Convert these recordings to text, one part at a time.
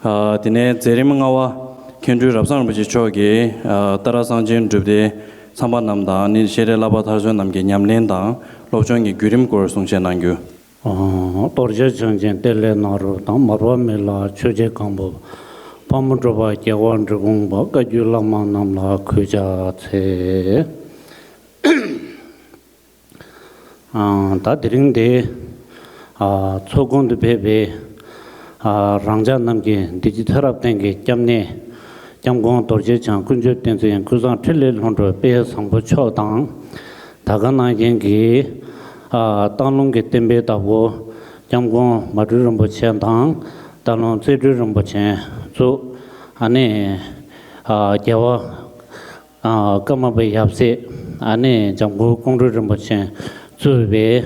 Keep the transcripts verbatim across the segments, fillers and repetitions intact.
ཨ། དེ་ནས་མཛད་རིམ་ལྔ་པ། མཁན་སྤྲུལ་རབ་བཟང་རིན་པོ་ཆེ་མཆོག་གིས། ཨ། ཏཱ་ར་གསང་ཆེན་སྒྲུབ་སྡེའི་ཚངས་པ་རྣམས་དང་ནི་ཤེས་རིག་བསླབ་པ་མཐར་སོན་རྣམས་ཀྱི་ཉམས་ལེན་དང་སློབ་སྦྱོང་གི་བརྒྱུད་རིམ་སྐོར་གསུང་བཤད་གནང་རྒྱུ། ཨ། རྡོ་རྗེ་འཆང་ཆེན་ཏེ་ལོ་ནཱ་རོ་དང་མར་པ་མི་ལ་ཆོས་རྗེ་སྒམ་པོ། དཔའ་མོ་གྲུ་པ་རྒྱལ་བ་འབྲི་གུང་པ་བཀའ་བརྒྱུད་བླ་མ་རྣམས་ལ་གུས་ཕྱག་འཚལ། ཨ། ད་དེ་རིང་འདི། ཨ། ཚོགས་ཁང་དུ་ཕེབས་པའི། ཨ། རང་ཅག་རྣམས་ཀྱི་བདེ་སྐྱིད་ཚེ་རབས་གཏན་གྱི་སྐྱབས་གནས། སྐྱབས་མགོན་རྡོ་རྗེ་འཆང་དཀོན་མཆོག་བསྟན་འཛིན་ཀུན་བཟང་འཕྲིན་ལས་ལྷུན་གྲུབ་དཔལ་བཟང་པོ་མཆོག་དང་། ད་ག་ནང་བཞིན་གྱི། ཨ། སྟག་ལུང་གི་བསྟན་པའི་བདག་པོ། སྐྱབས་མགོན་མ་སྤྲུལ་རིན་པོ་ཆེ་དང་། སྟག་ལུང་རྩེ་སྤྲུལ་རིན་པོ་ཆེ་གཙོས། ཨ་ནི། ཨ། རྒྱལ་བ། ཨ། ཀརྨ་པའི་ཡབ་སྲས། ཨ་ནི་འཇམ་མགོན་ཀོང་སྤྲུལ་རིན་པོ་ཆེ་གཙོས་པའི།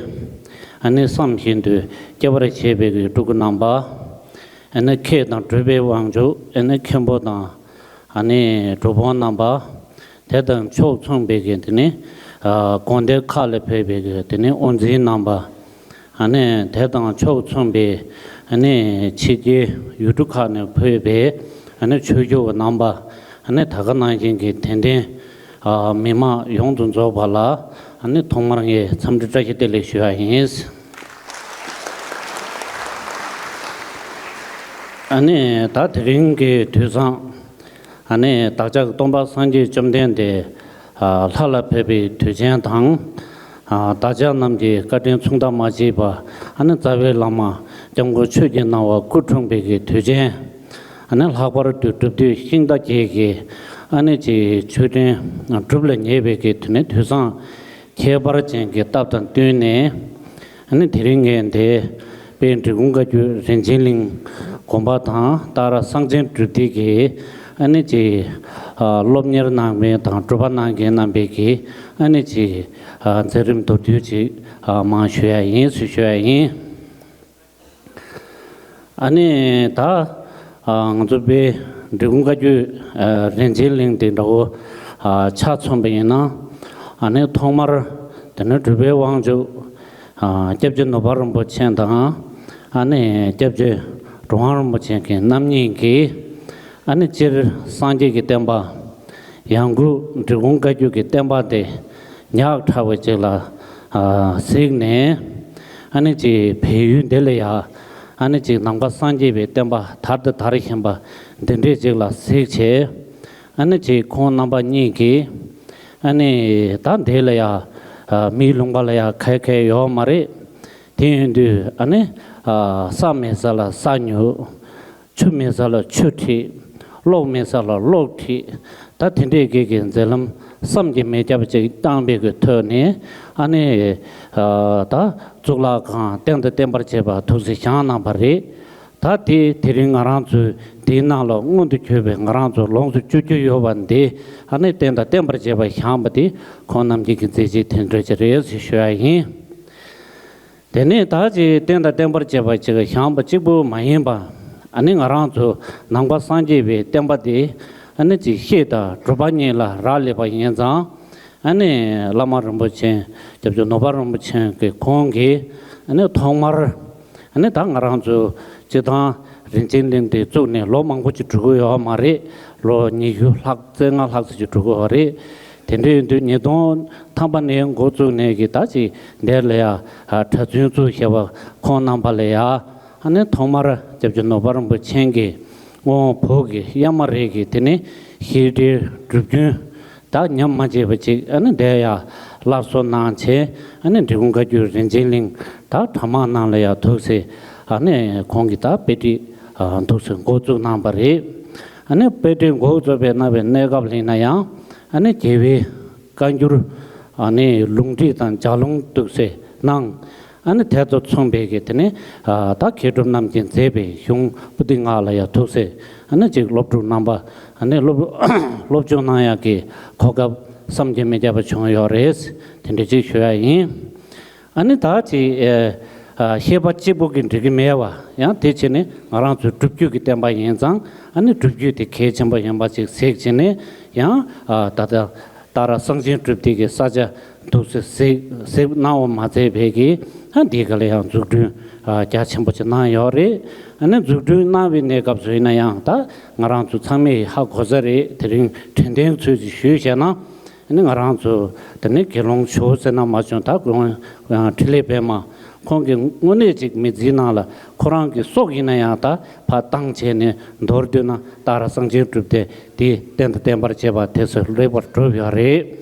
ཨ་ནི་བསམ་བཞིན་དུ་སྐྱེད་པར་བྱེད་པའི་གི་སྤྲུལ་སྐུ་རྣམ་པ། ཨ་ནི་མཁས་དང་གྲུབ་པའི་དབང་ཕྱུག་ཨ་ནི་མཁན་པོ་དང་། ཨ་ནི་གྲུབ་དབང་རྣམ་པ། དེ་དང་ཕྱོགས་མཚུངས་པའི་གི་དེ་ནི། ཨ། དགོན་སྡེ་ཁག་ལས་ཕེབས་པའི་གི་དེ་ནི་དབུ་འཛིན་རྣམ་པ། ཨ་ནི་དེ་དང་ཕྱོགས་མཚུངས་པའི། ཨ་ནི་ཕྱི་རྒྱལ་ཡུལ་གྲུ་ཁག་ནས་ཕེབས་པའི། ཨ་ནི་ཆོས་ཞུ་བ་རྣམ་པ། ཨ་ནི་ད་ག་ནང་བཞིན་གྱི་དད་ལྡན། ཨ། མི་མང་ཡོངས་སུ་རྫོགས་པ་ལ། ཨ་ནི་ཐོག་མར་ངས་འཚམས་འདྲི་བཀྲ་ཤིས་བདེ་ལེགས་ཞུ་ཡ་ཡིན། ཨ་ནི་ད་དེ་རིང་གི་དུས་བཟང་། ཨ་ནི་བདག་ཅག་གི་སྟོན་པ་སངས་རྒྱས་བཅོམ་ལྡན་འདས། ཨ། ལྷ་ལ་ཕེབས་པའི་དུས་ཆེན་དང་། ཨ། བདག་ཅག་རྣམས་ཀྱི་བཀའ་དྲིན་མཚུངས་ཟླ་མ་མཆིས་པ། ཨ་ནི་རྩ་བའི་བླ་མ་སྐྱབས་མགོན་ཆོས་ཀྱི་སྣང་བ་སྐུ་འཁྲུངས་པའི་གི་དུས་ཆེན། ཨ་ནི་ལྷག་པར་དུ་སྒྲུབ་བརྒྱུད་ཤིང་རྟ་བརྒྱད་ཀྱི། ཨ་ནི་ཅིག་མཆོད་སྤྲིན་སྒྲུབ་ལ་ཉེ་བའི་གི་དུས་ནི་དུས་བཟང་ཁྱད་པར་ཅན་གྱི་སྟབས་དང་བསྟུན་ནས། ཨ་ནི་དེ་རིང་ངས་འདི་དཔལ་འབྲི་གུང་བཀའ་བརྒྱུད་རིན་ཆེན་གླིང་དགོན་པ་དང་ཏཱ་ར་གསང་ཆེན་སྒྲུབ་སྡེ་གི། ཨ་ནི་ཅིག། ཨ། སློབ་གཉེར་གནང་མཁན་དང་སྒྲུབ་པ་གནང་མཁན་རྣམ་པས་ཀྱིས། ཨ་ནི་ཅིག། ཨ། མཛད་རིམ་མདོར་བསྡུས་ཅིག། ཨ། མར་ཞུ་ཡ་ཡིན་ཞུ་ཞུ་ཡ་ཡིན། ཨ་ནི་ད། ཨ། ང་ཚོ་དཔལ་འབྲི་གུང་བཀའ་བརྒྱུད། ཨ། རིན་ཆེན་གླིང་དེ་འདྲ་བོ། ཨ། ཆ་མཚོན་པ་ཡིན་ན། ཨ་ནི་ཐོག་མར་དེ་ནི་གྲུབ་པའི་དབང་ཕྱུག། ཨ། སྐྱབས་རྗེ་ནོར་བ་རིན་པོ་ཆེ་དང་། ཨ་ནི་སྐྱབས་རྗེ་གྲུབ་དབང་རིན་པོ་ཆེ་གི་རྣམ་གཉིས་ཀྱིས། ཨ་ནི་སྤྱིར་སངས་རྒྱས་ཀྱི་བསྟན་པ། ཡང་སྒོས་འབྲི་གུང་བཀའ་བརྒྱུད་ཀྱི་བསྟན་པ་དེ་ཉག་ཕྲ་བ་ཅིག་ལ། ཨ། གཟིགས་ནས། ཨ་ནི་ཅིག་བལ་ཡུལ་འདི་ལ་ཡ། ཨ་ནི་ཅིག་ནམ་མཁའ་སངས་རྒྱས་པའི་བསྟན་པ་དར་དང་དར་བཞིན་པ་འདི་འདྲས་ཅིག་ལ་གཟིགས་བྱས། ཨ་ནི་ཅིག་ཁོང་རྣམ་པ་གཉིས་ཀྱིས། ཨ་ནི་ད་འདི་ལ་ཡ། ཨ། མིའི་ལུང་པ་ལ་ཡ་ག་གེ་ཡོད་མ་རེད། དེ་ཡིན་དུས་ཨ་ནི། ཨ། ས་མེད་ས་ལ་ས་ཉོ། ཆུ་མེད་ས་ལ་ཆུ་ཁྲིད། གློག་མེད་ས་ལ་གློག་ཁྲིད། ད་དེ་འདྲས་ཀྱི་གི་མཛད་ལམ་བསམ་གྱིས་མི་ཁྱབ་པ་ཅིག་བཏང་བའི་གི་ཐོག་ནས། ཨ་ནི། ཨ། ད་གཙུག་ལག་ཁང་རྟེན་དང་བརྟེན་པར་བཅས་པ་ཐུགས་སུ་བཞེངས་གནང་བ་རེད། ད་དེ་དེ་རིང་ང་རང་ཚོས་དེའི་ནང་ལ་མངོན་དུ་གྱུར་པའི་ང་རང་ཚོ་ལོངས་སུ་སྤྱོད་རྒྱུ་ཡོད་པ་འདི། ཨ་ནི་རྟེན་དང་བརྟེན་པར་བཅས་པ་བཞེངས་པ་དེ་ཁོང་རྣམས་ཀྱི་གི་མཛད་རྗེས་དེ་འདྲ་ཅིག་རེད་ཞེས་ཞུ་ཡ་ཡིན། དེ་ནས་ད་ཅིག་རྟེན་དང་བརྟེན་པར་བཅས་པ་ཅིག་བཞེངས་པ་གཅིག་པུ་མ་ཡིན་པ། ཨ་ནི་ང་རང་ཚོ་ནམ་མཁའ་སངས་རྒྱས་པའི་བསྟན་པ་དེ། ཨ་ནི་ཅིག་བཤད་དང་སྒྲུབ་པ་གཉིས་ལ་རག་ལས་པ་ཡིན་ཙང་། ཨ་ནི་བླ་མ་རིན་པོ་ཆེ་སྐྱབས་རྗེ་ནོར་བ་རིན་པོ་ཆེ་གི་ཁོང་གིས། ཨ་ནི་ཐོག་མར། ཨ་ནི་ད་ང་རང་ཚོ་སྤྱིར་བཏང་རིན་ཆེན་གླིང་དེ་བཙུགས་ནས་ལོ་མང་པོ་ཅིག་འགྲོ་གི་ཡོད་མ་རེད། ལོ་ཉི་ཤུ་ལྷག་རྩ་ལྔ་ལྷག་ཙམ་ཅིག་འགྲོ་གི་ཡོད་རེད། དེ་འདྲ་ཡིན་དུས་ཉིས་སྟོང་ཐམ་པ་ནས་འགོ་བཙུགས་ནས་ཀྱི་ད་ཅིག་འདིར་ལ་ཡ། ཨ། གྲྭ་བཙུན་ཚོ་ཞེས་པ་ཁོང་རྣམ་པ་ལ་ཡ། ཨ་ནི་ཐོག་མར་སྐྱབས་རྗེ་ནོར་བ་རིན་པོ་ཆེ་གིས་སྔོན་བོད་ཀྱི་གཡའ་མ་རི་གི་དེ་ནི་ཤེས་རིག་སྒྲུབ་རྒྱུན་ད་ཉམས་མ་བྱས་པ་ཅིག་ཨ་ནི་འདིར་ཡ་སླར་གསོ་གནང་བྱས། ཨ་ནི་འབྲི་གུང་བཀའ་བརྒྱུད་རིན་ཆེན་གླིང་ད་གྲྭ་མང་ནང་ལ་ཡ་ཐུགས་སྲས། ཨ་ནི་ཁོང་གིས་ད་དཔེ་ཁྲིད། ཨ། ཐུགས་སྲས་འགོ་བཙུགས་གནང་བ་རེད། ཨ་ནི་དཔེ་ཁྲིད་འགོ་བཙུགས་པའི་གནང་བའི་གནས་སྐབས་ལ་ཡིན་ན་ཡང་། ཨ་ནི་རྒྱལ་བའི་བཀའ་འགྱུར། ཨ་ནི་ལུང་ཁྲིད་དང་ལྗགས་ལུང་ཐུགས་སྲས་གནང་། ཨ་ནི་དེ་དང་མཚུངས་པའི་གི་དེ་ནི། ཨ། ད་མཁས་གྲུབ་རྣམས་ཀྱིས་མཛད་པའི་གཞུང་པོ་ཏི་ལྔ་ལ་ཡ་ཐུགས་སྲས། ཨ་ནི་ཅིག་སློབ་ཕྲུག་རྣམ་པ། ཨ་ནི་སློབ། སློབ་སྦྱོང་གནང་ཡག་གི་གོ་སྐབས་བསམ་གྱིས་མི་ཁྱབ་པ་བྱུང་ཡོད་རེད། དེ་འདྲ་ཅིག་ཞུ་ཡ་ཡིན། ཨ་ནི་ད་ཅིག། ཨ། ཨ། བཤད་པ་གཅིག་པུ་གིས་འགྲིག་གི་མེད་པ། ཡང་དེ་བྱས་ནས་ང་རང་ཚོའི་སྒྲུབ་བརྒྱུད་ཀྱི་བསྟན་པ་ཡིན་ཙང་། ཨ་ནི་སྒྲུབ་བརྒྱུད་དེ་གལ་ཆེན་པོ་ཡིན་པ་ཅིག་གཟིགས་བྱས་ནས་ཡང་། ཨ། ད་ལྟ་ཏཱ་ར་གསང་ཆེན་སྒྲུབ་སྡེ་གི་ས་ཆ་ ཐུགས་སྲས་གཟིགས་གནང་བ་མ་ཚད་པའི་གི་ཨ་འདི་ག་ལ་ཡང་འཛུགས་སྐྲུན་ཨ་རྒྱ་ཆེན་པོ་ཅིག་གནང་ཡོད་རེད། ཨ་ནི་འཛུགས་སྐྲུན་གནང་བའི་གནས་སྐབས་སུ་ཡིན་ན་ཡང་ད་ང་རང་ཚོ་ཚང་མས་ཧ་གོ་ས་རེད། དེ་རིང་དྲན་རྟེན་ཚོད་ཅིག་ཞུས་བྱས་ན། ཨ་ནི་ང་རང་ཚོ་དེ་ནས་དགེ་སློང་ཇོ་བོ་ཟེར་ན་མ་བྱུང་ད་དགེ་སློང་འཕྲིན་ལས་པད་མ་ཁོང་གིས་དངོས་གནས་ཅིག་མི་ཚེའི་ནང་ལ་ཁོ་རང་གི་སྲོག་ཡིན་ན་ཡང་ད་ཕར་བཏང་བྱས་ནས་མདོར་བསྡུས་ན་ཏཱ་ར་གསང་ཆེན་གྲུབ་སྟེ་དེ་བསྟན་དང་བསྟན་པར་བྱེད་པ་དེ་ཚོ་ལེགས་པར་གྲུབ་ཡོད་རེད།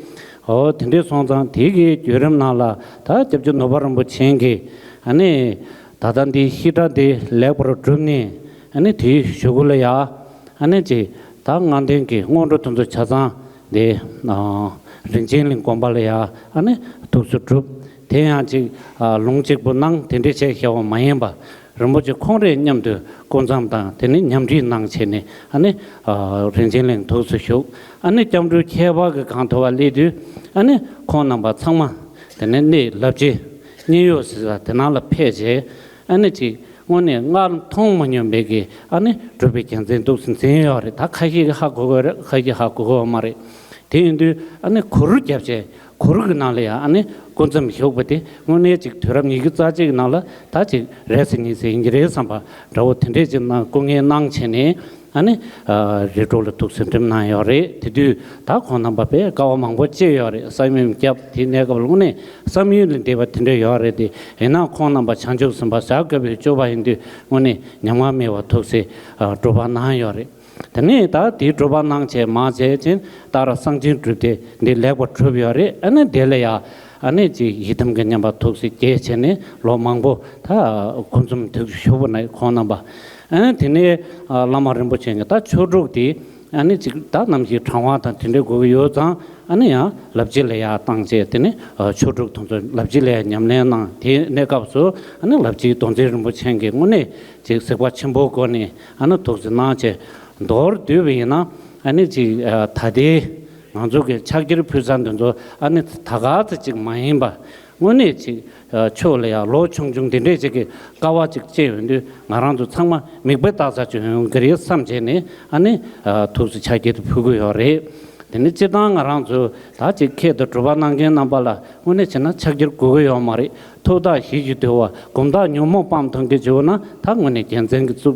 འོ་དེ་འདྲས་སོང་ཙང་དེ་གི་བརྒྱུད་རིམ་ནང་ལ་ད་སྐྱབས་རྗེ་ནོར་བུ་རིན་པོ་ཆེ་གིས་ཨ་ནི་ད་ལྟ་འདི་བཤད་གྲྭ་འདི་ལེགས་པར་གྲུབ་ནས་ཨ་ནི་དེའི་གཞུག་གུ་ལ་ཡ་ཨ་ནི་ཅིག་ད་ལྔ་ལྡན་གྱི་སྔོན་འགྲོ་དེ་ཚོ་ཆ་ཚང་དེ་རིན་ཆེན་གླིང་དགོན་པ་ལ་ཡ་ཨ་ནི་ཐུགས་སུ་གྲུབ། དེ་ཡང་ཅིག་ལུང་གཅིག་པུ་གནང་དེ་འདྲས་བྱས་བཞག་པ་མ་ཡིན་པ། རིན་པོ་ཆེ་ཁོང་རའི་མཉམ་དུ་སྐུ་མཚམས་དང་དེ་ནི་ཉམས་ཁྲིད་གནང་བྱས་ནས་ཨ་ནི་རིན་ཆེན་གླིང་ཐུགས་སུ་བཞུགས། ཨ་ནི་སྐྱབས་འགྲོའི་ཁྱད་པར་གྱི་གང་ཐུབ་པ་སླེབས་དུས་ཨ་ནི་ཁོང་རྣམ་པ་ཚང་མ་དེ་ནི་གནས་ལབ་རྗེས་གཉིད་གཡོག་ཟེར་བ་དེ་ནང་ལ་ཕེབས་རྗེས་ཨ་ནི་ཅིག་དངོས་གནས་སྔར་མཐོང་མ་མྱོང་བའི་གི་ཨ་ནི་གྲུབ་པའི་རྒྱལ་མཚན་འདུག་སེ་འཛིན་ཡོད་རེད། ད་ཁ་ཤས་ཀྱིས་ཧ་གོ་གི་རེད། ཁ་ཤས་ཧ་གོ་གི་ཡོད་མ་རེད། དེ་ཡིན་དུས་ཨ་ནི་གུར་རྒྱབ་བྱས་གུར་གྱི་ནང་ལ་ཡང་ཨ་ནི་སྐུ་མཚམས་བཞུགས་པ་དེ་དངོས་གནས་ཅིག་དུས་རབས་ཉི་ཤུ་རྩ་གཅིག་གི་ནང་ལ་ད་ཅིག་རེད་ཟེར་ཉིན་ཟེར་ཡིན་གྱི་རེད་བསམ་པ་འདྲ་བོ་དེ་འདྲས་ཅིག་གནང་སྐུ་ངལ་གནང་བྱས་ནས་ཨ་ནི་རི་ཁྲོད་ལ་ཐུགས་སུ་འགྲིམ་གནང་ཡོད་རེད། དེ་དུས་ད་ཁོང་རྣམ་པ་དཔེ་དཀའ་བ་མང་པོ་སྤྱད་ཡོད་རེད། ས་ཡོམ་བརྒྱབ་དེའི་གནས་སྐབས་ལ་དངོས་གནས་བསམ་ཡུལ་ལས་འདས་པ་དེ་འདྲས་ཡོད་རེད། དེ་ཡིན་ན་ཁོང་རྣམ་པ་བྱང་ཆུབ་སེམས་དཔའ་ཞབས་དགའ་བའི་སྤྱོད་པ་ཡིན་དུས་དངོས་གནས་ཉམས་པ་མེད་པར་ཐུགས་སྲས་སྒྲུབ་པ་གནང་ཡོད་རེད། དེ་ནས་ད་དེའི་སྒྲུབ་པ་གནང་བྱས་མ་བྱས་ཅིན་ཏཱ་ར་གསང་ཆེན་གྲུབ་སྟེ་འདི་ལེགས་པར་གྲུབ་ཡོད་རེད། ཨ་ནི་དེ་ལ་ཡ་ཨ་ནི་ཅིག་ཡི་དམ་གྱི་བསྙེན་པ་ཐུགས་སུ་བསྐྱེད་བྱས་ནས་ལོ་མང་པོ་ད་སྐུ་མཚམས་ཐུགས་སུ་བཞུགས་པ་ན་ཁོང་རྣམ་པ་ཨ་ནི་དེ་ནས་བླ་མ་རིན་པོ་ཆེ་གིས་ད་ཆོས་དྲུག་དེ་ཨ་ནི་ཅིག་ད་ནམ་ཞིག་བགྲང་བ་དང་དེ་འདྲའི་དགོས་ཀྱི་ཡོད་ཙང་ཨ་ནི་ཡང་ལབ་རྗེས་ལ་ཡ་བཏང་བྱས་དེ་ནས་ཆོས་དྲུག་དེ་ཚོ་ལབ་རྗེས་ལ་ཡ་ཉམས་ལེན་གནང་། དེའི་གནས་སྐབས་སུ་ཨ་ནི་ལབ་རྗེས་རྡོ་རྗེ་རིན་པོ་ཆེ་གིས་དངོས་གནས་ཅིག་གཟིགས་པ་ཆེན་པོའི་སྒོ་ནས་ཨ་ནི་ཐུགས་སུ་གནང་བྱས། མདོར་བསྡུས་པ་ཡིན་ན་ཨ་ནི་ཅིག་ད་ལྟའི་ང་ཚོ་གི་ཕྱག་འཁྱེར་ཕུལ་ས་འདི་ཚོ་ཨ་ནི་ད་ག་ཚོད་ཅིག་མ་ཡིན་པ་དངོས་གནས་ཅིག་ཆོས་ལ་ཡང་ལོ་ཆུང་ཆུང་འདི་འདྲས་ཅིག་གི་དཀའ་བ་ཅིག་སྤྱད་ཡོང་དུས་ང་རང་ཚོ་ཚང་མ་མིག་དཔེ་ལྟ་ས་ཅིག་ཡོང་གི་རེད་བསམ་བྱས་ནས་ཨ་ནི་ཐུགས་སུ་ཕྱག་འཁྱེར་དེ་ཕུལ་གི་ཡོད་རེད། དེ་ནི་སྤྱིར་བཏང་ང་རང་ཚོ་ད་ཅིག་ཁྱེད་དང་སྒྲུབ་པ་གནང་མཁན་རྣམ་པ་ལ་དངོས་གནས་བྱས་ན་ཕྱག་འཁྱེར་དགོས་ཀྱི་ཡོད་མ་རེད། ཐུགས་ཐག་ཞེ་ཞིག་དུལ་བ་དགོང་དག་ཉོན་མོངས་སྤངས་ཐུབ་མཁན་ཅིག་ཡོད་ན་ད་དངོས་གནས་རྒྱལ་མཚན་གྱི་གཙུག་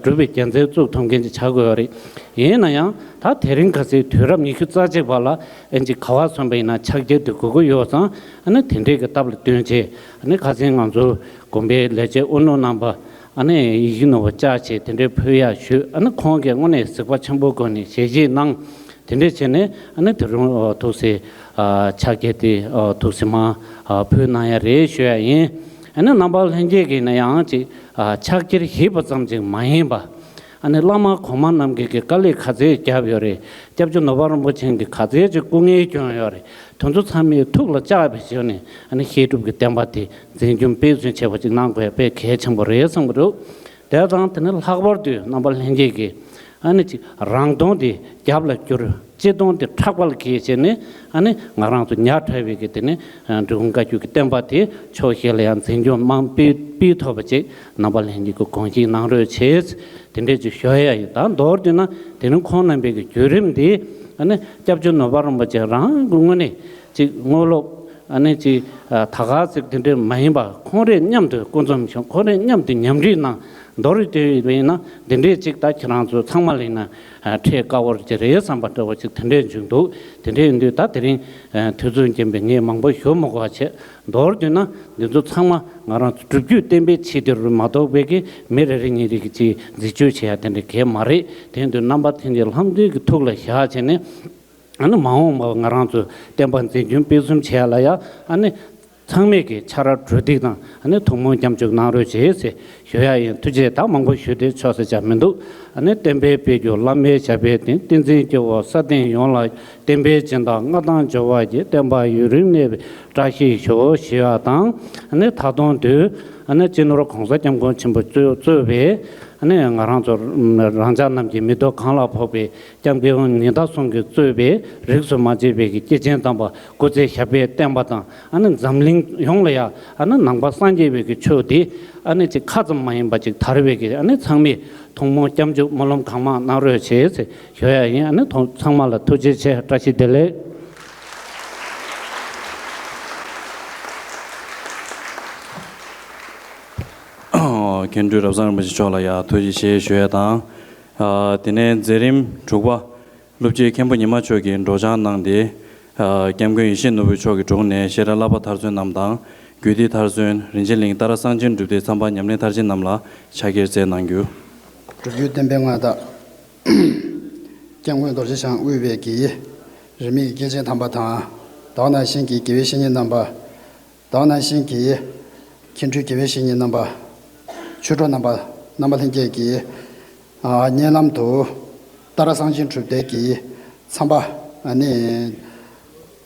སྒྲུབ་པའི་རྒྱལ་མཚན་གཙུགས་ཐུབ་མཁན་ཅིག་ཆགས་ཀྱི་ཡོད་རེད། ཡིན་ན་ཡང་ད་དེ་རིང་ཁ་སང་དུས་རབས་ཉི་ཤུ་རྩ་གཅིག་པ་ལ་ཨེ་ཅིག་ག་བ་སོང་པ་ཡིན་ན་ཕྱག་འཁྱེར་དེ་དགོས་ཀྱི་ཡོད་ཙང་ཨ་ནི་དེ་འདྲས་ཀྱི་སྟབས་ལ་བསྟུན་བྱས་ཨ་ནི་ཁ་སང་ང་ཚོ་དགོན་པའི་ལས་བྱེད་དབུ་ནོར་རྣམ་པ་ཨ་ནི་ཡིད་བཞིན་ནོར་བུ་བཅར་བྱས་དེ་འདྲའི་ཕུལ་ཡག་ཞུས། ཨ་ནི་ཁོང་གིས་དངོས་གནས་གཟིགས་པ་ཆེན་པོའི་སྒོ་ནས་ཞལ་བཞེས་གནང་། དེ་འདྲས་བྱས་ནས་ཨ་ནི་དེ་རིང་ཐུགས་སྲས་ཕྱག་འཁྱེར་དེ་ཐུགས་སྲས་མར་ཕུལ་གནང་ཡ་རེད་ཞུ་ཡ་ཡིན། ཨ་ནི་རྣམ་པ་ལྷན་རྒྱས་ཀྱིས་ན་ཡང་ཅིག་ཕྱག་འཁྱེར་བཞེས་པ་ཙམ་ཅིག་མ་ཡིན་པ། ཨ་ནི་བླ་མ་གོང་མ་རྣམས་ཀྱི་དཀའ་ལས་ག་ཚད་བརྒྱབ་ཡོད་རེད། སྐྱབས་རྗེ་ནོར་བུ་རིན་པོ་ཆེ་གིས་ག་ཚད་ཅིག་སྐུ་ངལ་བསྐྱོན་ཡོད་རེད། དེ་ཚོ་ཚང་མའི་ཐུགས་ལ་བཅངས་པའི་གཞི་ནས་ཨ་ནི་བཤད་སྒྲུབ་ཀྱི་བསྟན་པ་དེ་འཛིན་སྐྱོང་སྤེལ་གསུམ་བྱེད་པ་ཅིག་གནང་དགོས་པས་གལ་ཆེན་པོ་རེད་བསམ་གྱི་འདུག་དེ་དང་དེ་ནས་ལྷག་པར་དུ་རྣམ་པ་ལྷན་རྒྱས་ཀྱིས་ཨ་ནི་ཅིག་རང་གདོང་དེ་རྒྱབ་ལ་བསྒྱུར། སྤྱི་གདོང་དེ་ཕྲག་པ་ལ་འཁྱེར་བྱས་ནས་ཨ་ནི་ང་རང་ཚོ་ཉག་ཕྲ་བའི་གི་དེ་ནི་འབྲི་གུང་བཀའ་བརྒྱུད་ཀྱི་བསྟན་པ་དེ་ཕྱོགས་བཞི་ལ་ཡང་འཛིན་སྐྱོང་དམངས་སྤེལ་སྤེལ་ཐུབ་པ་ཅིག་རྣམ་པ་ལྷན་རྒྱས་ཀྱིས་དགོངས་བཞེས་གནང་རོགས་བྱེད། དེ་འདྲས་ཅིག་ཞུ་ཡ་ཡིན། ད་མདོར་བསྡུས་ན་དེ་རིང་ཁོང་རྣམ་པའི་གི་བརྒྱུད་རིམ་འདི་ཨ་ནི་སྐྱབས་རྗེ་ནོར་བུ་རིན་པོ་ཆེ་རང་གི་དངོས་གནས་ཅིག་དངོས་སློབ་ཨ་ནི་ཅིག་ད་ག་ཟེར་དེ་འདྲས་མ་ཡིན་པ་ཁོང་རའི་མཉམ་དུ་སྐུ་མཚམས་བཞུགས། ཁོང་རའི་མཉམ་དུ་ཉམས་ཁྲིད་གནང་། མདོར་བསྡུས་པ་ཡིན་ན་འདི་འདྲས་ཅིག་ད་ཁྱེད་རང་ཚོ་ཚང་མ་ལ་ཡིན་ན་འཕྲད་དཀའ་བ་ཅིག་རེད་བསམ་པ་འདྲ་བོ་ཅིག་དེ་འདྲས་བྱུང་འདུག་དེ་འདྲས་ཡིན་དུས་ད་དེ་རིང་དུས་ཚོད་རྐྱེན་པས་ངས་མང་པོ་ཞུ་མི་དགོས་པ་བྱས། མདོར་བསྡུས་ན་འདི་ཚོ་ཚང་མ་ང་རང་ཚོ་སྒྲུབ་བརྒྱུད་བསྟན་པའི་ཆེད་དུ་མ་གཏོགས་པའི་གི་མི་རེ་རེ་གཉིས་རེ་གི་ཅིག་འཛིན་སྐྱོང་བྱེད་ཡ་དེ་འདྲ་གལ་མ་རེད། དེ་ཡིན་དུས་རྣམ་པ་ལྷན་རྒྱས་ལྷག་འདོད་ཀྱི་ཐུགས་ལ་བཞག་བྱས་ནས་ཨ་ནི་མ་འོངས་པ་ང་རང་ཚོ་བསྟན་པ་འཛིན་སྐྱོང་སྤེལ་གསུམ་བྱེད་ཡ་ལ་ཡ་ཨ་ནི་ཚང་མས་ཀྱི་ཕྱག་ར་གྲ་སྒྲིག་དང་ཨ་ནི་ཐུགས་སྨོན་སྐྱབས་འཇུག་གནང་རོགས་བྱེད་ཟེར་ཞུ་ཡ་ཡིན། ཐུགས་རྗེ་ཆེ། ད་མང་པོ་ཞུ་བདེ་ཆོག་ས་ཅང་མི་འདུག་ཨ་ནི་བསྟན་པའི་དཔལ་གྱུར་བླ་མའི་ཞབས་པད་བརྟན། བསྟན་འཛིན་སྐྱེ་བོ་ས་སྟེང་ཡོངས་ལ། བསྟན་པའི་སྦྱིན་བདག་མངའ་ཐང་འབྱོར་བར་བགྱི། བསྟན་པ་ཡུན་རིང་གནས་པའི་བཀྲ་ཤིས་ཤོག་ཞུ་ཡ་དང་། ཨ་ནི་ད་དུང་དུས་ཨ་ནི་སྤྱི་ནོར་༸གོང་ས་༸སྐྱབས་མགོན་ཆེན་པོ་གཙོས་གཙོས་པའི་ཨ་ནི་ང་རང་ཚོ་རང་ཅག་རྣམས་ཀྱི་མི་ཐོག་གང་ལ་ཕོག་པའི་སྐྱབས་མགོན་ཉི་ཟླ་ཟུང་གིས་གཙོས་པའི་རིས་སུ་མ་ཆད་པའི་གི་སྐྱེས་ཆེན་དམ་པ་སྐུ་ཚེ་ཞབས་པད་བརྟན་པ་དང་། ཨ་ནི་འཛམ་གླིང་ཡོངས་ལ་ཡ་ཨ་ནི་ནང་པ་སངས་རྒྱས་པའི་གི་ཆོས་འདི་ཨ་ནི་ཅིག་ཁ་ཙམ་མ་ཡིན་པ་ཅིག་དར་བའི་གི་ཨ་ནི་ཚང་མས་ཐུགས་སྨོན་སྐྱབས་འཇུག་སྨོན་ལམ་གང་མང་གནང་རོགས་བྱེད་ཟེར་ཞུ་ཡ་ཡིན། ཨ་ནི་ཐོག་ཚང་མ་ལ་ཐུགས་རྗེ་ཆེ། བཀྲ་ཤིས་བདེ་ལེགས། མཁན་སྤྲུལ་རབ་བཟང་རིན་པོ་ཆེ་མཆོག་ལ་ཡང་ཐུགས་རྗེ་ཆེ་ཞུ་ཡས་དང་། ཨ། དེ་ནས་མཛད་རིམ་དྲུག་པ། སློབ་སྤྱི་མཁན་པོ་ཉི་མ་མཆོག་གིས་སྒྲོག་སྦྱང་གནང་སྟེ། ཨ། སྐྱབས་མགོན་ཡིད་བཞིན་ནོར་བུ་མཆོག་གི་དྲུང་ནས་བཤད་སྒྲ་བསླབ་པ་མཐར་སོན་རྣམས་དང་། རྒྱུད་སྡེ་མཐར་སོན། རིན་ཆེན་གླིང་ཏཱ་ར་གསང་ཆེན་སྒྲུབ་སྡེའི་མཚམས་པ་ཉམས་ལེན་མཐར་ཕྱིན་རྣམས་ལ་ཕྱག་འཁྱེར་སྩལ་གནང་རྒྱུ། སྒྲུབ་བརྒྱུད་བསྟན་པའི་མངའ་བདག་སྐྱབས་མགོན་རྡོ་རྗེ་འཆང་དབུས་པའི་གི་རིས་མེད་ཀྱི་སྐྱེས་ཆེན་དམ་པ་དང་། དེ་ནང་བཞིན་གྱི་དགེ་བའི་བཤེས་གཉེན་རྣམ་པ། དེ་ནང་བཞིན་གྱི་མཁན་སྤྲུལ་དགེ་བའི་བཤེས་གཉེན་རྣམ་པ། ཆོས་གྲོགས་རྣམ་པ། རྣམ་པ་ལྷན་རྒྱས་ཀྱིས། ཨ། སྙན་ལམ་དུ་ཏཱ་ར་གསང་ཆེན་སྒྲུབ་སྡེ་གི་མཚམས་པ། ཨ་ནི་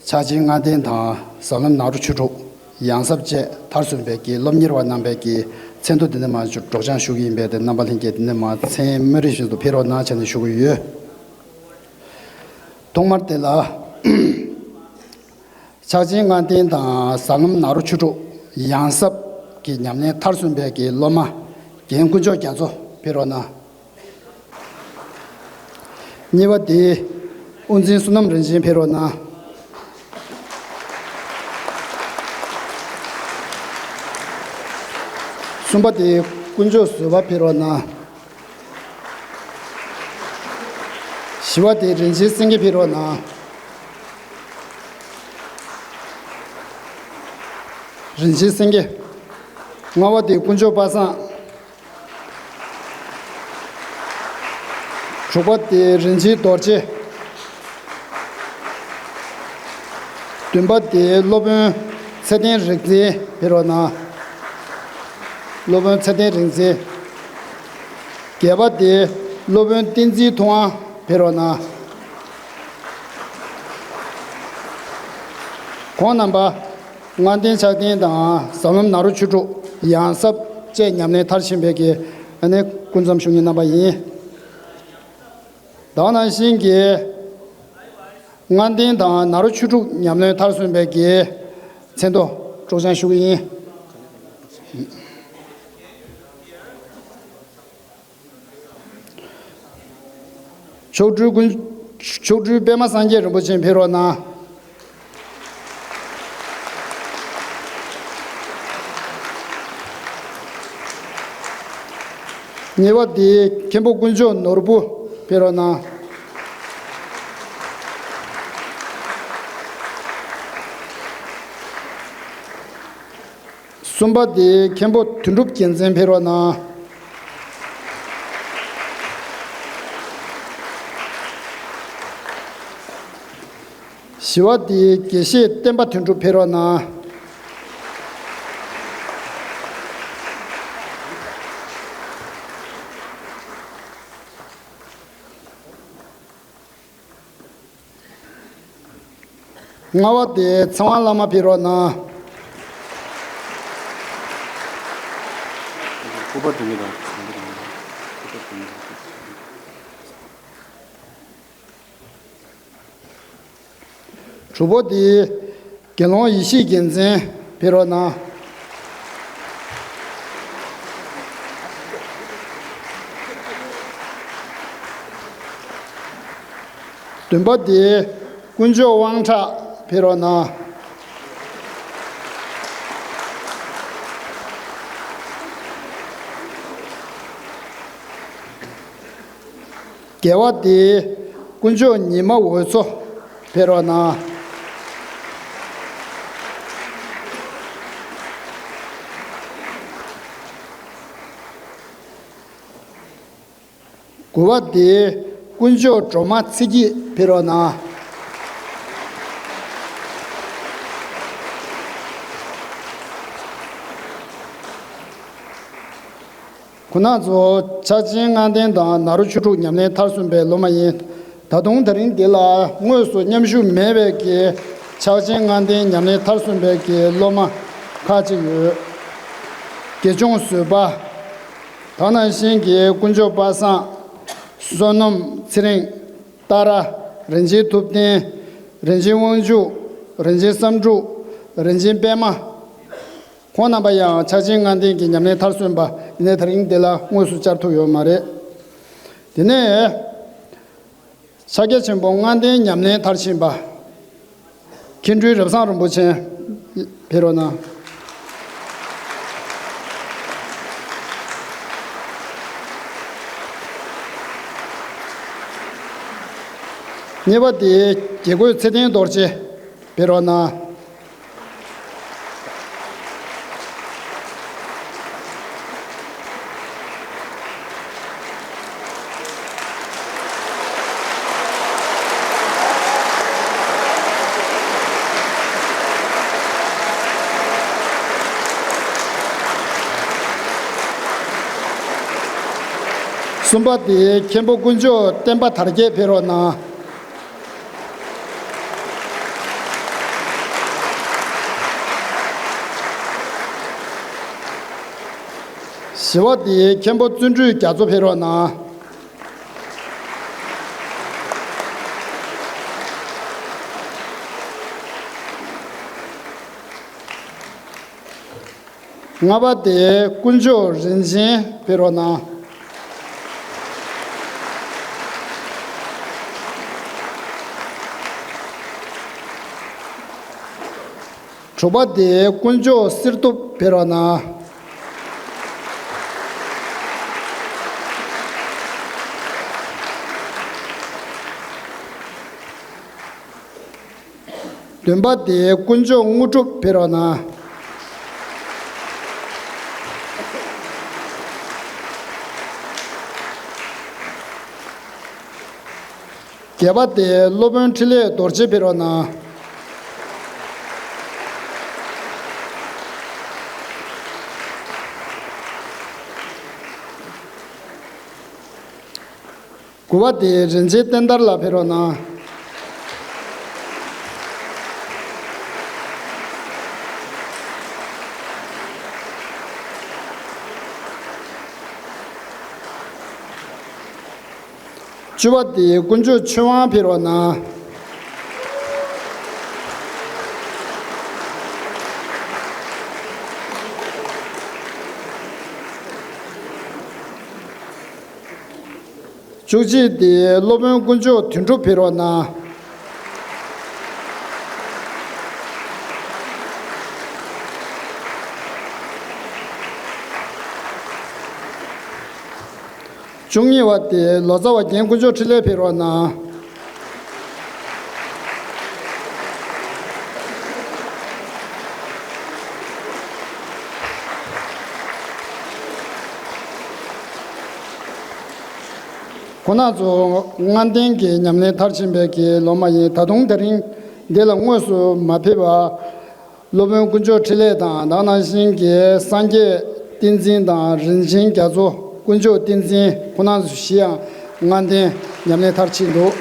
ཕྱག་ཆེན་ལྔ་ལྡན་དང་ཟབ་ལམ་ནཱ་རོ་ཆོས་དྲུག་ཡང་ཟབ་བཅས་མཐར་སོན་པའི་གི་སློབ་གཉེར་བ་རྣམ་པའི་གི་མཚན་ཐོ་འདི་ནས་མར་སྒྲོག་སྦྱང་ཞུ་གི་ཡིན་པས། དེ་རྣམ་པ་ལྷན་རྒྱས་འདི་ནས་མར་མཚན་སྨོས་རིམ་བཞིན་དུ་ཕེབས་རོགས་གནང་བྱས་ནས་ཞུ་གི་ཡོད། ཐོག་མར་དེ་ལ་ཕྱག་ཆེན་ལྔ་ལྡན་དང་ཟབ་ལམ་ནཱ་རོ་ཆོས་དྲུག་ཡང་ཟབ་ཀྱི་ཉམས་ལེན་མཐར་སོན་པའི་གི་སློབ་མ་རྒན་དཀོན་མཆོག་རྒྱ་མཚོ་ཕེབས་རོགས་གནང་། གཉིས་པ་དེ་དབུ་འཛིན་བསོད་ནམས་རིན་ཆེན་ཕེབས་རོགས་གནང་། གསུམ་པ་དེ་དཀོན་མཆོག་བཟོད་པ་ཕེབས་རོགས་གནང་། བཞི་པ་དེ་རིན་ཆེན་སེང་གེ་ཕེབས་རོགས་གནང་། རིན་ཆེན་སེང་གེ། ལྔ་པ་དེ་དཀོན་མཆོག་པ་སངས། དྲུག་པ་དེ་རིན་ཆེན་རྡོ་རྗེ། བདུན་པ་དེ་སློབ་དཔོན་ཚེ་བརྟན་རིག་འཛིན་ཕེབས་རོགས་གནང་། སློབ་དཔོན་ཚེ་བརྟན་རིག་འཛིན། བརྒྱད་པ་དེ་སློབ་དཔོན་བསྟན་འཛིན་ཐུབ་དབང་ཕེབས་རོགས་གནང་། ཁོང་རྣམ་པ་ལྔ་ལྡན་ཕྱག་ལྡན་དང་ཟབ་ལམ་ནཱ་རོ་ཆོས་དྲུག་ཡང་ཟབ་བཅས་ཉམས་ལེན་མཐར་ཕྱིན་པའི་གི་ཨ་ནི་སྐུ་མཚམས་བཞུགས་མཁན་རྣམ་པ་ཡིན། དེ་ནང་བཞིན་གྱི་ལྔ་ལྡན་དང་ནཱ་རོ་ཆོས་དྲུག་ཉམས་ལེན་མཐར་སོན་པའི་གི་མཚན་ཐོ་སྒྲོག་སྦྱང་ཞུ་གི་ཡིན། མཆོག་སྤྲུལ་ཀུན། མཆོག་སྤྲུལ་པད་མ་སངས་རྒྱས་རིན་པོ་ཆེ་ཕེབས་རོགས་གནང་། གཉིས་པ་དེ་མཁན་པོ་དཀོན་མཆོག་ནོར་བུ་ཕེབས་རོགས་གནང་། གསུམ་པ་དེ་མཁན་པོ་དོན་གྲུབ་རྒྱལ་མཚན་ཕེབས་རོགས་གནང་། བཞི་པ་དེ་དགེ་བཤེས་བསྟན་པ་དོན་གྲུབ་ཕེབས་རོགས་གནང་། ལྔ་པ་དེ་ཚེ་དབང་བླ་མ་ཕེབས་རོགས་གནང་། སྐུ་པར་དེ་གཉིས་དང་། དྲུག་པ་དེ་དགེ་སློང་ཡེ་ཤེས་རྒྱལ་མཚན་ཕེབས་རོགས་གནང་། བདུན་པ་དེ་དཀོན་མཆོག་དབང་གྲགས་ཕེབས་རོགས་གནང་། བརྒྱད་པ་དེ་དཀོན་མཆོག་ཉི་མ་འོད་མཚོ་ཕེབས་རོགས་གནང་། དགུ་པ་དེ་དཀོན་མཆོག་སྒྲོལ་མ་ཚེ་སྐྱིད་ཕེབས་རོགས་གནང་། ཁོང་རྣམ་ཚོ་ཕྱག་ཆེན་ལྔ་ལྡན་དང་ནཱ་རོ་ཆོས་དྲུག་ཉམས་ལེན་མཐར་སོན་པའི་སློབ་མ་ཡིན། ད་དུང་དེ་རིང་འདི་ལ་དངོས་སུ་མཉམ་ཞུགས་མེད་པའི་གི་ཕྱག་ཆེན་ལྔ་ལྡན་ཉམས་ལེན་མཐར་སོན་པའི་གི་སློབ་མ་ཁག་ཅིག་ཡོད། དགེ་སྦྱོང་བཟོད་པ། དེ་ནང་བཞིན་གྱི་དཀོན་མཆོག་པ་སངས། བསོད་ནམས་ཚེ་རིང་། ཏཱ་ར། རིན་ཆེན་ཐུབ་བསྟན། རིན་ཆེན་དབང་ཕྱུག་རིན་ཆེན་བསམ་འགྲུབ། རིན་ཆེན་པད་མ། ཁོང་རྣམ་པ་ཡང་ཕྱག་ཆེན་ལྔ་ལྡན་གྱི་ཉམས་ལེན་མཐར་སོན་པ་ཡིན་ནའི་དེ་རིང་འདི་ལ་དངོས་སུ་བཅར་ཐུབ་ཡོད་མ་རེད། དེ་ནས་ཕྱག་རྒྱ་ཆེན་པོ་ལྔ་ལྡན་ཉམས་ལེན་མཐར་ཕྱིན་པ། མཁན་སྤྲུལ་རབ་བཟང་རིན་པོ་ཆེ་ཕེབས་རོགས་གནང་། གཉིས་པ་དེ་དགེ་བསྐོས་ཚེ་བརྟན་རྡོ་རྗེ་ཕེབས་རོགས་གནང་། གསུམ་པ་དེ་མཁན་པོ་དཀོན་མཆོག་བསྟན་པ་དར་རྒྱས་ཕེབས་རོགས་གནང་། བཞི་པ་དེ་མཁན་པོ་བརྩོན་འགྲུས་རྒྱ་མཚོ་ཕེབས་རོགས་གནང་། ལྔ་པ་དེ་དཀོན་མཆོག་རིན་ཆེན་ཕེབས་རོགས་གནང་། དྲུག་པ་དེ་དཀོན་མཆོག་གསེར་ཐུབ་ཕེབས་རོགས་གནང་། བདུན་པ་དེ་དཀོན་མཆོག་དངོས་གྲུབ་ཕེབས་རོགས་གནང་། བརྒྱད་པ་དེ་སློབ་དཔོན་འཕྲིན་ལས་རྡོ་རྗེ་ཕེབས་རོགས་གནང་། དགུ་པ་དེ་རིན་ཆེན་བསྟན་དར་ལགས་ཕེབས་རོགས་གནང་། བཅུ་པ་དེ་དཀོན་མཆོག་ཆོས་དབང་ཕེབས་རོགས་གནང་། བཅུ་གཅིག་དེ་སློབ་དཔོན་དཀོན་མཆོག་དོན་གྲུབ་ཕེབས་རོགས་གནང་། བཅུ་གཉིས་པ་དེ་ལོ་ཙཱ་བ་རྒན་དཀོན་མཆོག་འཕྲིན་ལས་ཕེབས་རོགས་གནང་། ཁོང་རྣམ་ཚོ་ལྔ་ལྡན་གྱི་ཉམས་ལེན་མཐར་ཕྱིན་པའི་གི་སློབ་མ་ཡིན། ད་དུང་དེ་རིང་འདི་ལ་དངོས་སུ་མ་ཕེབས་པ། སློབ་དཔོན་དཀོན་མཆོག་འཕྲིན་ལས་དང་། དེ་ནང་བཞིན་གྱི་སངས་རྒྱས་བསྟན་འཛིན་དང་། རིན་ཆེན་རྒྱ་མཚོ། དཀོན་མཆོག་བསྟན་འཛིན། ཁོང་རྣམ་ཚོ་བཞི་ཡང་ལྔ་ལྡན་ཉམས་ལེན་མཐར་ཕྱིན་འདུག།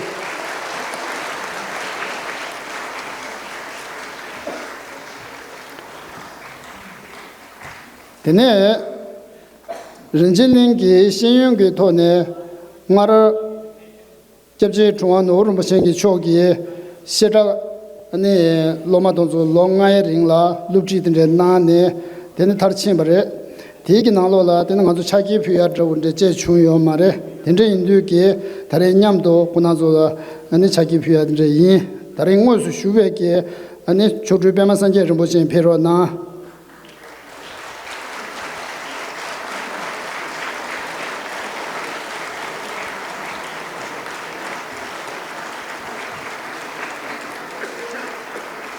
དེ་ནས་རིན་ཆེན་གླིང་གི་ཤེས་ཡོན་གྱི་ཐོག་ནས་སྔར་སྐྱབས་རྗེ་གྲུབ་དབང་ནོར་བུ་རིན་པོ་ཆེ་གི་མཆོག་གིས་བཤད་གྲྭ་ནས་སློབ་མ་དེ་ཚོ་ལོ་ལྔའི་རིང་ལ་སློབ་ཁྲིད་དེ་འདྲ་གནང་ནས་དེ་ནས་མཐར་ཕྱིན་པ་རེད། དེའི་གི་ནང་ལོགས་ལ་དེ་ནས་ང་ཚོ་ཕྱག་འཁྱེར་ཕུལ་ཡ་འདྲ་བོ་འདྲ་བཅས་བྱུང་ཡོད་མ་རེད། དེ་འདྲ་ཡིན་དུས་ཀྱི་ད་རེས་མཉམ་དུ་ཁོང་རྣམ་ཚོ་ལ་ཨ་ནི་ཕྱག་འཁྱེར་ཕུལ་ཡ་དེ་འདྲ་ཡིན། ད་རེས་དངོས་སུ་ཞུ་བའི་གི་ཨ་ནི་མཆོག་སྤྲུལ་པད་མ་སངས་རྒྱས་རིན་པོ་ཆེ་ཕེབས་རོགས་གནང་།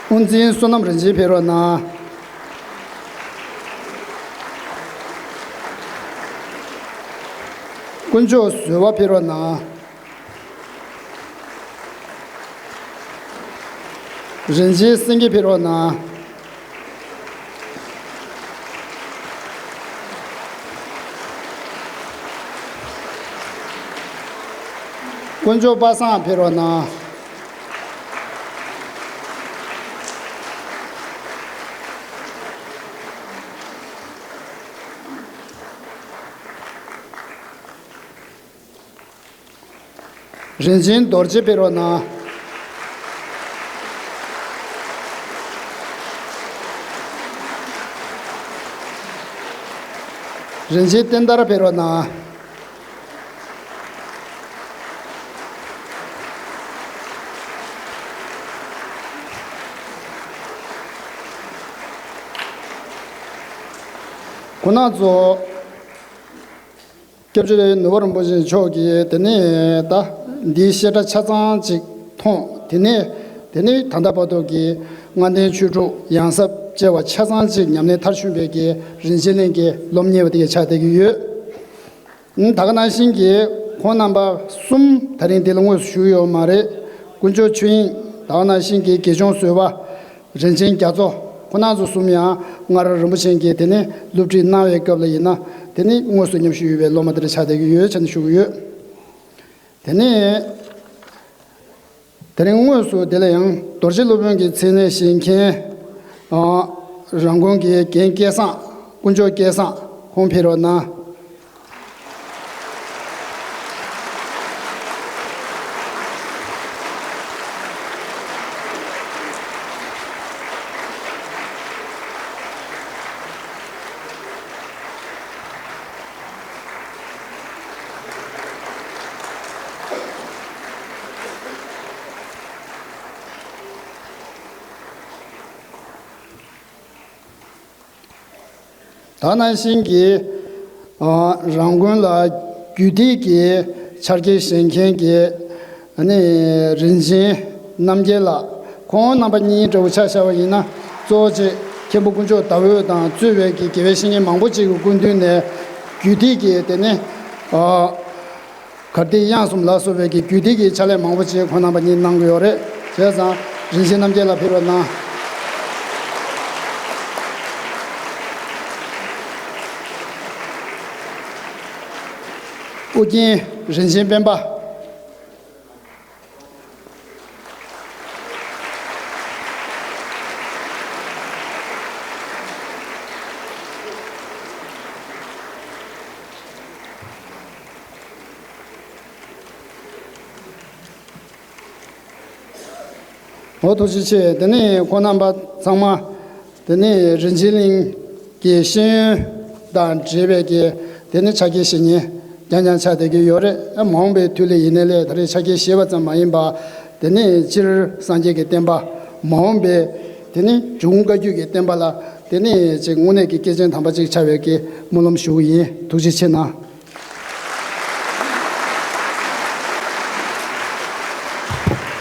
དབུ་འཛིན་བསོད་ནམས་རིན་ཆེན་ཕེབས་རོགས་གནང་། དཀོན་མཆོག་བཟོད་པ་ཕེབས་རོགས་གནང་། རིན་ཆེན་སེང་གེ་ཕེབས་རོགས་གནང་། དཀོན་མཆོག་པ་སངས་ཕེབས་རོགས་གནང་། རིན་ཆེན་རྡོ་རྗེ་ཕེབས་རོགས་གནང་། རིན་ཆེན་བསྟན་དར་ཕེབས་རོགས་གནང་། ཁོང་རྣམ་ཚོ་སྐྱབས་རྗེ་ནོར་བུ་རིན་པོ་ཆེ་མཆོག་གིས་དེ་ནས་ད་འདིའི་བཤད་གྲྭ་ཆ་ཚང་ཅིག་ མཐོང་། དེ་ནས་དེ་ནས་ད་ལྟ་བར་དུ་གི་ལྔ་ལྡན་ཆོས་དྲུག་ཡང་ཟབ་བཅས་པ་ཆ་ཚང་ཅིག་ཉམས་ལེན་མཐར་ཕྱིན་པའི་གི་རིན་ཆེན་གླིང་གི་སློབ་གཉེར་བ་དེ་ག་ཆགས་བསྡད་ཀྱི་ཡོད། ད་ག་ནང་བཞིན་གྱི་ཁོང་རྣམ་པ་གསུམ་ད་རིང་འདི་ལ་དངོས་སུ་བཞུགས་ཡོད་མ་རེད། དཀོན་མཆོག་ཆོས་དབྱིངས། ད་ག་ནང་བཞིན་གྱི་དགེ་སྦྱོང་བཟོད་པ། རིན་ཆེན་རྒྱ་མཚོ། ཁོང་རྣམ་ཚོ་གསུམ་ཡང་སྔར་རིན་པོ་ཆེ་གིས་དེ་ནས་སློབ་ཁྲིད་གནང་བའི་སྐབས་ལ་ཡིན་ན་དེ་ནས་དངོས་སུ་མཉམ་ཞུགས་ཡོད་པའི་སློབ་མ་དེ་འདྲ་ཆགས་བསྡད་ཀྱི་ཡོད་ཅེས་ནས་ཞུ་གི་ཡོད། དེ་ནས་དེ་རིང་དངོས་སུ་དེ་ལ་ཡང་རྡོ་རྗེ་སློབ་དཔོན་གྱི་མཚན་གནས་བཞེས་མཁན། ཨ། རང་དགོན་གྱི་རྒན་སྐལ་བཟང་དཀོན་མཆོག་སྐལ་བཟང་ཁོང་ཕེབས་རོགས་གནང་། ད་ནང་བཞིན་གྱི་ཨ་རང་དགོན་ལ་རྒྱུད་སྡེ་གི་ཕྱག་འཁྱེར་བཞེས་མཁན་གྱི་ཨ་ནི་རིན་ཆེན་རྣམ་རྒྱལ་ལགས། ཁོང་རྣམ་པ་གཉིས་འདྲ་བོ་ཆ་བཞག་པ་ཡིན་ན་གཙོ་བོ་ཆེ་མཁན་པོ་དཀོན་མཆོག་ཟླ་འོད་དང་གཙོས་པའི་གི་དགེ་བའི་བཤེས་གཉེན་མང་པོ་ཅིག་གི་སྐུ་མདུན་ནས་རྒྱུད་སྡེ་གི་དེ་ནི་ཨ་གར་སྟེགས་དབྱངས་གསུམ་ལ་སོགས་པའི་གི་རྒྱུད་སྡེ་གི་ཕྱག་ལས་མང་པོ་ཅིག་ཁོང་རྣམ་པ་གཉིས་གནང་གི་ཡོད་རེད། བྱས་ཙང་རིན་ཆེན་རྣམ་རྒྱལ་ལགས་ཕེབས་རོགས་གནང་། ཨོ་རྒྱན་རིན་ཆེན་སྤེན་པ། འོ་ཐུགས་རྗེ་ཆེ། དེ་ནས་ཁོང་རྣམ་པ་ཚང་མ་དེ་ནས་རིན་ཆེན་གླིང་གི་ཤེས་ཡོན་དང་འབྲེལ་བའི་གི་དེ་ནས་ཕྱག་འཁྱེར་བཞེས་མཁན་རྐྱང་རྐྱང་ཆགས་བསྡད་ཀྱི་ཡོད་རེད། མ་འོངས་པའི་དུས་ལ་ཡིན་ནའི་ལས་ད་རེས་ཕྱག་འཁྱེར་བཞེས་པ་ཙམ་མ་ཡིན་པ་དེ་ནས་སྤྱིར་སངས་རྒྱས་ཀྱི་བསྟན་པ་མ་འོངས་པའི་དེ་ནས་འབྱུང་བཀའ་བརྒྱུད་ཀྱི་བསྟན་པ་ལ་དེ་ནས་ཅིག་དངོས་གནས་ཀྱི་སྐྱེས་ཆེན་དམ་པ་ཅིག་ཆགས་པའི་གི་སྨོན་ལམ་ཞུ་གི་ཡིན། ཐུགས་རྗེ་ཆེ་གནང་།